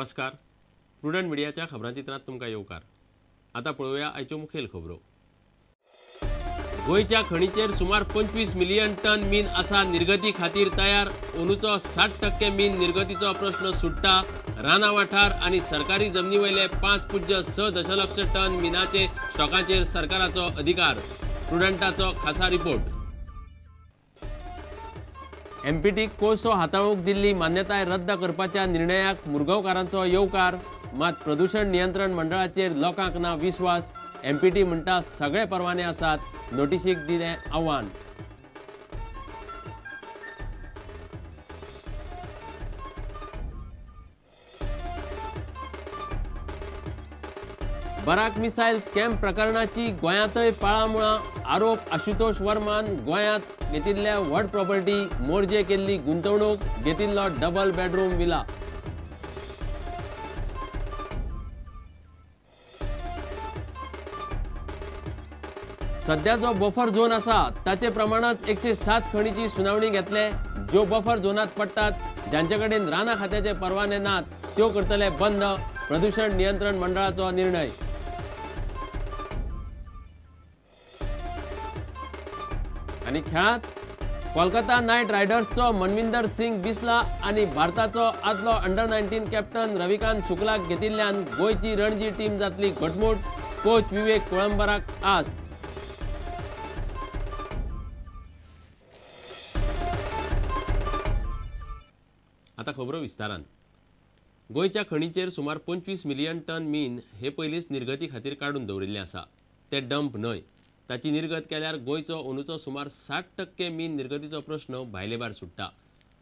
नमस्कार, प्रुडंट मिडियाच्या खबरांचित्रांत तुमकां येवकार। आतां पळोवया आयच्यो मुखेल खबरो। गोंयच्या खणीचेर सुमार 25 मिलियन टन मीन आसा निर्गती खातीर तयार। अंदूचो 60% मीन निर्गतीचो प्रश्न सुट्टा। रानां वाठार आनी सरकारी जमनी वयले 5.6 दशलक्ष टन मिनाचे स्टॉकाचेर सरकाराचो अधिकार। प्रुडंटाचो खासा रिपोर्ट। एमपीटी कोळसो हाताळूंक दिल्ली मान्यताय रद्द करपाच्या निर्णयाक मुरगांवकारांचो येवकार। मात प्रदूषण नियंत्रण मंडळाचेर लोकांक ना विश्वास। एमपीटी म्हणटा सगळे परवाने आसात, नोटिशीक दिलें आव्हान। बराक मिसायल स्कॅम प्रकरणाची गोंयांतय पाळामुळां। आरोप आशुतोष वर्मान गोंयांत घेतिल्ल्या व्हड प्रॉपर्टी, मोरजे केल्ली गुंतवणूक, घेतिल्लो डबल बेडरूम विला। सध्या जो बफर झोन आसा ताचे प्रमाणच 107 खणीची सुनावणी घेतले। ज्यो बफर झोनात पडटात, जांचे कडेन रानां खात्याचे परवाने नात, त्यो करतले बंद। प्रदूषण नियंत्रण मंडळाचो निर्णय। आनी खेळांत कोलकाता नायट रायडर्सचो मनविंदर सिंग बिस्ला आनी भारताचो आदलो अंडर 19 कॅप्टन रविकांत शुक्लाक घेतिल्ल्यान गोंयची रणजी टीम जातली घटमूट। कोच विवेक कोळंबराक आस्त। आतां खबरो विस्तारान। गोंयच्या खणीचेर सुमार 25 मिलियन टन मीन हे पयलींच निर्गती खातीर काडून दवरिल्लें आसा। तें डंप न्हय। ताची निर्गत केल्यार गोंयचो अंदूचो सुमार 60% मीन निर्गतीचो प्रश्न भायले भायर सुट्टा।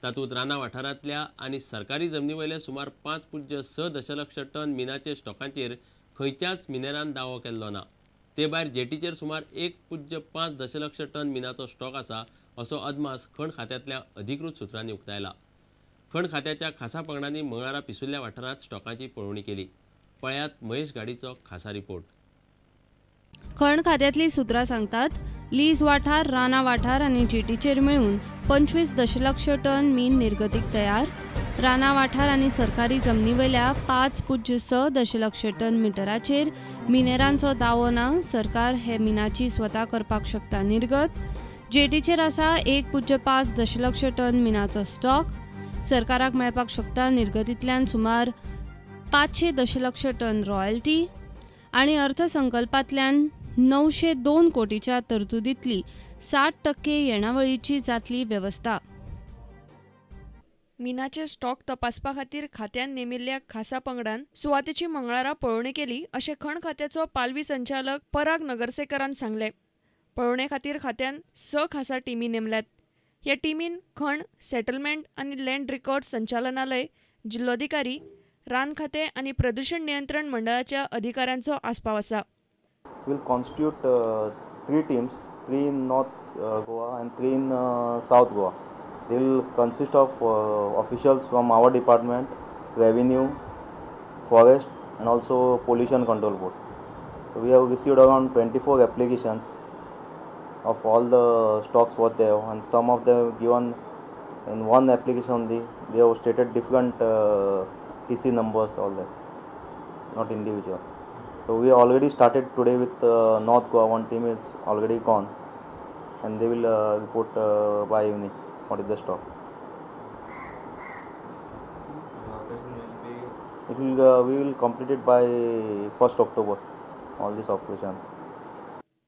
तातूंत रानां वाठारांतल्या आनी सरकारी जमनी वयले सुमार 5.6 दशलक्ष टन मिनाचे स्टॉकांचेर खंयच्याच मिनेरान दावो केल्लो ना। ते भायर जेटीचेर सुमार 1.5 दशलक्ष टन मिनाचो स्टॉक आसा असो अदमास खण खात्यांतल्या अधिकृत सुत्रांनी उक्तायला। खण खात्याच्या खासा पंगडांनी मंगळारा पिसुल्ल्या वाठारांत स्टॉकांची पळोवणी केली। पळयात महेश गाडीचो खासा रिपोर्ट। खण खात्यांतली सूत्रां सांगतात, लीज वाठार, रानां वाठार आनी जेटीचेर मेळून 25 दशलक्ष टन मीन निर्गतीक तयार। रानां वाठार आनी सरकारी जमनी वयल्या 5.6 दशलक्ष टन मिटराचेर मिनेरांचो दावो ना। सरकार हे मिनाची स्वता करपाक शकता निर्गत। जेटीचेर आसा 1.5 दशलक्ष टन मिनाचो स्टॉक। सरकाराक मेळपाक शकता निर्गतींतल्यान सुमार 500 दशलक्ष टन रॉयल्टी आनी अर्थसंकल्पांतल्यान 902 कोटीच्या तरतुदींतली 60% येणावळीची जातली वेवस्था। मिनाचे स्टॉक तपासपा खातीर खात्यान नेमिल्ल्या खासा पंगडान सुवातेची मंगळारा पळोवणी केली अशें खण खात्याचो पालवी संचालक पराग नगरसेकरान सांगलें। पळोवणे खातीर खात्यान 6 खासा टिमी नेमल्यात। ह्या टिमीन खण, सेटलमेंट आनी लँड रिकॉर्ड संचालनालय, जिल्लोधिकारी, रान खातें आनी प्रदूषण नियंत्रण मंडळाच्या अधिकाऱ्यांचो आस्पाव आसा। Will constitute 3 teams, 3 in North Goa and 3 in South Goa. They will consist of officials from our department, revenue, forest and also pollution control board. So we have received around 24 applications of all the stocks what they have, and some of them given in one application only. They have stated different TC numbers, all that, not individual. So we already started today with North Goa. One team is already gone and they will report by evening what is the stock. It will we will complete it by 1st October, all these operations.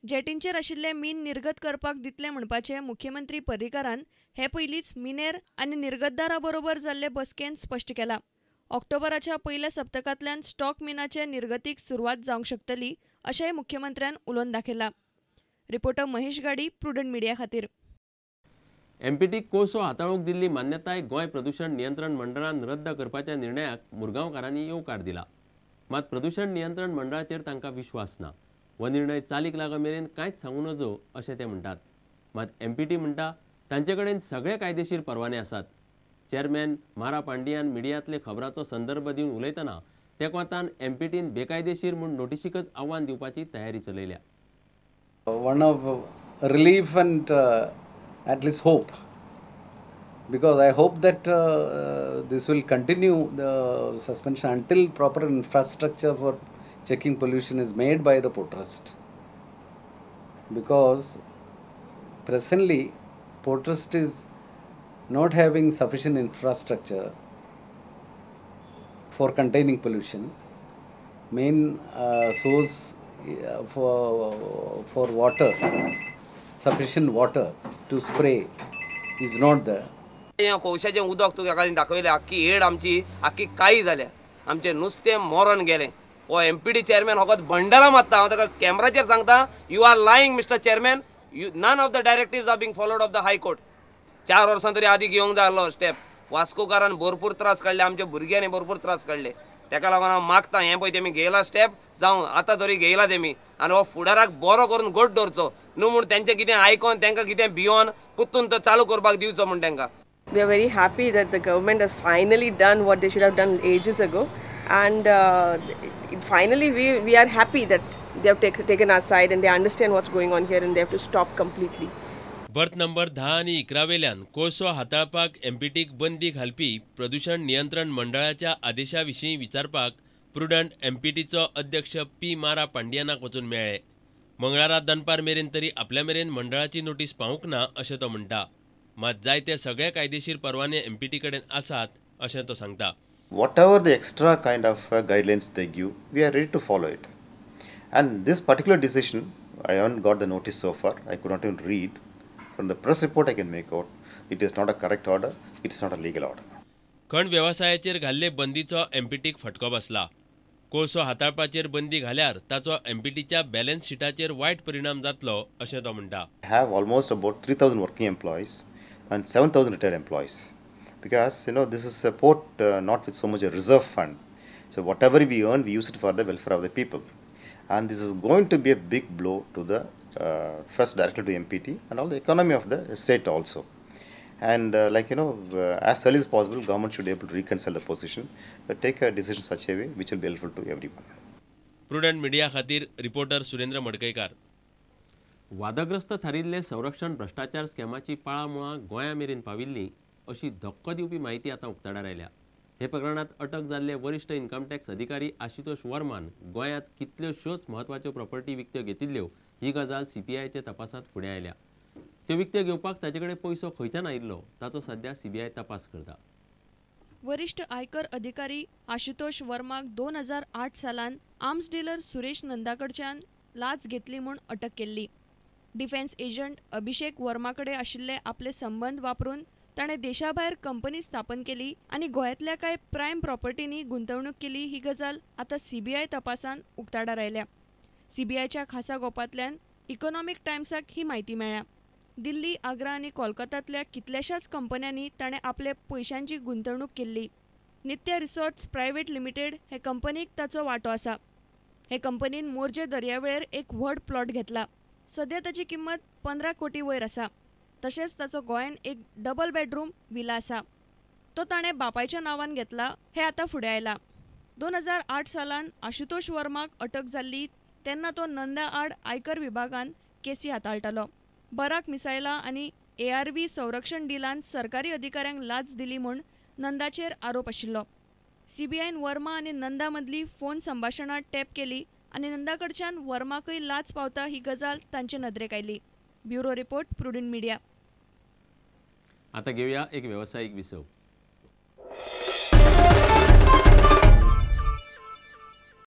जेटींचेर आशिल्ले मीन निर्गत करपाक दितले म्हणपाचें मुख्यमंत्री पर्रीकारान हे पयलींच मिनेर आनी निर्गतदारा बरोबर जाल्ले बसकेंत स्पश्ट केलां। ऑक्टोबराच्या पयल्या सप्तकांतल्यान स्टॉक मिनाचे निर्गतीक सुरवात जावंक शकतली अशेंय मुख्यमंत्र्यान उलोवन दाखयलां। रिपोर्टर महेश गाडी, प्रुडंट मिडिया खातीर। एमपीटी कोळसो हाताळूंक दिल्ली मान्यताय गोंय प्रदूषण नियंत्रण मंडळान रद्द करपाच्या निर्णयाक मुरगांवकारांनी येवकार दिला। मात प्रदूषण नियंत्रण मंडळाचेर तांकां विश्वास ना। हो निर्णय चालीक लाग मेरेन कांयच सांगू नजो अशें ते म्हणटात। मात एमपीटी म्हणटा तांचे कडेन सगळे कायदेशीर परवाने आसात। चेअरमॅन मारा पांडियान मिडियांतले खबरांचो संदर्भ दिवन उलयतना तेंकोतान एमपीटीन बेकायदेशीर म्हूण नोटिशीकच आव्हान दिवपाची तयारी चलयल्या। One of relief and at least hope Because I hope that this will continue the suspension until proper infrastructure for checking pollution is made by the Port Trust. Because presently Port Trust is not having sufficient infrastructure for containing pollution. Main source for water, sufficient water to spray is not there. कोळशाचें उदक तुका काडून दाखयलें, आख्खी add आमची आख्खी काळी जाल्या, आमचें नुस्तें मरोन गेलें. हो एमपीडी चेअरमॅन फकत बंडलां मारता. हांव ताका कॅमराचेर सांगता, you are lying mister chairman, you none of the directives are being followed of the high court. 4 वर्सां तरी आदी घेवंक जाय आसलो स्टेप. वास्कोकारान भरपूर त्रास काडले, आमच्या भुरग्यांनी भरपूर त्रास काडले. ताका लागून हांव मागता हें पळय तेमी घेयला स्टेप, जावं आतां तरी घेयला तेमी, आनी हो फुडाराक बरो करून गोड दवरचो न्हू म्हूण तेंचें कितें आयकोन तांकां कितें भियोन पुत्तून तो चालू करपाक दिवचो म्हूण तांकां. We are very happy that the government has finally done what they should have done ages ago, and finally we are happy that they have taken our side and they understand what's going on here and they have to stop completely. Berth number 10 आनी 11 वेल्यान कोळसो हाताळपाक एमपीटीक बंदी घालपी प्रदूषण नियंत्रण मंडळाच्या आदेशा विशीं विचारपाक प्रुडंट एमपीटीचो अध्यक्ष पी मारा पांडियानाक वचून मेळ्ळे. मंगळारा दनपार मेरेन तरी आपल्या मेरेन मंडळाची नोटीस पावूंक ना अशें तो म्हणटा. मात जायते सगळे कायदेशीर परवाने एमपीटी कडेन आसात अशें तो सांगता. Whatever the extra kind of guidelines they give, we are ready to follow it. And this particular decision, I haven't got the notice so far. I could not even read. From the press report I can make out, it is not a correct order, it is not a legal order. खण वेवसायाचेर घाल्ले बंदीचो एमपीटीक फटको बसला. कोळसो हाताळपाचेर बंदी घाल्यार ताचो एमपीटीच्या balance शिटाचेर वायट परिणाम जातलो अशें तो म्हणटा. I have almost about 3,000 working employees and 7,000 retired employees, because you know this is a port not with so much a reserve fund. So whatever we earn, we use it for the welfare of the people, and this is going to be a big blow to the first directly to MPT and all the economy of the state also. And like you know, as early as possible, government should be able to reconcile the position, but take a decision such a way which will be helpful to everyone. Prudent Media खातीर reporter Surendra Madkaikar. वादग्रस्त थारिल्ले संरक्षण भ्रष्टाचार स्कॅमाची पाळां मुळां गोंया मेरेन पाविल्ली अशी धक्को दिवपी म्हायती आतां उक्ताडार आयल्या. हे प्रकरणांत अटक जाल्ले वरिश्ठ इन्कम टॅक्स अधिकारी आशुतोष वर्मान गोंयांत कितल्योश्योच म्हत्वाच्यो प्रॉपर्टी विकत्यो घेतिल्ल्यो ही गजाल सीबीआयच्या तपासांत फुडें आयल्या. त्यो विकत्यो घेवपाक ताचे कडेन पयसो खंयच्यान आयिल्लो ताचो सध्या सीबीआय तपास करता. वरिश्ठ आयकर अधिकारी आशुतोष वर्माक 2008 सालान आर्म्स डीलर सुरेश नंदा कडच्यान लाच घेतली म्हूण अटक केल्ली. डिफेन्स एजंट अभिषेक वर्मा कडेन आशिल्ले आपले संबंद वापरून ताणें देशाभायर कंपनी स्थापन केली आनी गोंयांतल्या कांय प्रायम प्रॉपर्टींनी गुंतवणूक केली ही गजाल आतां सीबीआय तपासान उक्ताडार आयल्या. सीबीआयच्या खासा गोपांतल्यान इकॉनॉमिक टायम्साक ही म्हायती मेळ्ळ्या. दिल्ली, आग्रा आनी कोलकातांतल्या कितल्याशाच कंपन्यांनी ताणें आपले पयशांची गुंतवणूक केल्ली. नित्या रिसॉर्ट्स प्रायव्हेट लिमिटेड हे कंपनीक ताचो वांटो आसा. हे कंपनीन मोरजे दर्यावेळेर एक व्हड प्लॉट घेतला. सध्या ताची किंमत 15 कोटी वयर आसा. तशेंच ताचो गोंयांत एक डबल बेडरूम विला आसा. तो ताणें बापायच्या नांवान घेतला हें आतां फुडें आयलां. 2008 सालान आशुतोष वर्माक अटक जाल्ली तेन्ना तो नंदा आड आयकर विभागान केसी हाताळटालो. बराक मिसायलां आनी ARV संरक्षण डिलांत सरकारी अधिकाऱ्यांक लाच दिली म्हूण नंदाचेर आरोप आशिल्लो. सीबीआयन वर्मा आनी नंदा मदली फोन संभाशणां टॅप केली आनी नंदा कडच्यान वर्माकय लाच पावता ही गजाल तांचे नदरेक आयली. Bureau report, Prudent Media. आता घेऊया एक व्यावसायिक विसव.